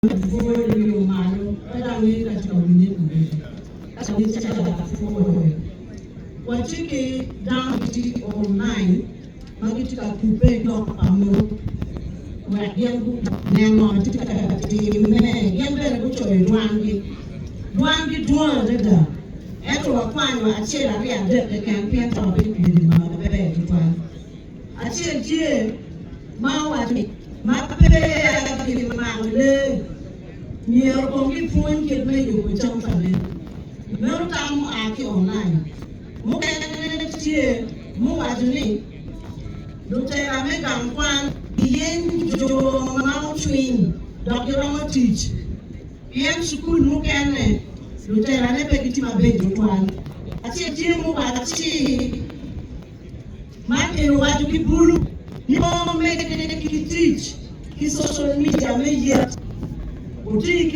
Pwoyo malo pe dok ngeyo ka tye ka winye kwede. Watye ki dano ma gitye online ma gitye ka kubbe i lok pa mono wek gin gunen ngo ma tye ka timme. Gin bene gucoyo dwangi. Dwangi dwong adada ento wakwanyo acel aryo adek keken pien cawa pe obedo maber tutwal. Acel tye ma owaco ni, Ma peya kimako lee, myero kong gipwony kit me yubo cam pa lee. Meno tam mua ki online. Mukene tye muwaco ni, Lutela me gang kwan giyeny jo ma ocwiny dok giromo tic, pien cukul mukene lutelane pe gitye mabeco tutwal. Acel tye muwacci, Man eni owaco ki bulu ni mo medde ki tic ki social media me yet oti ki.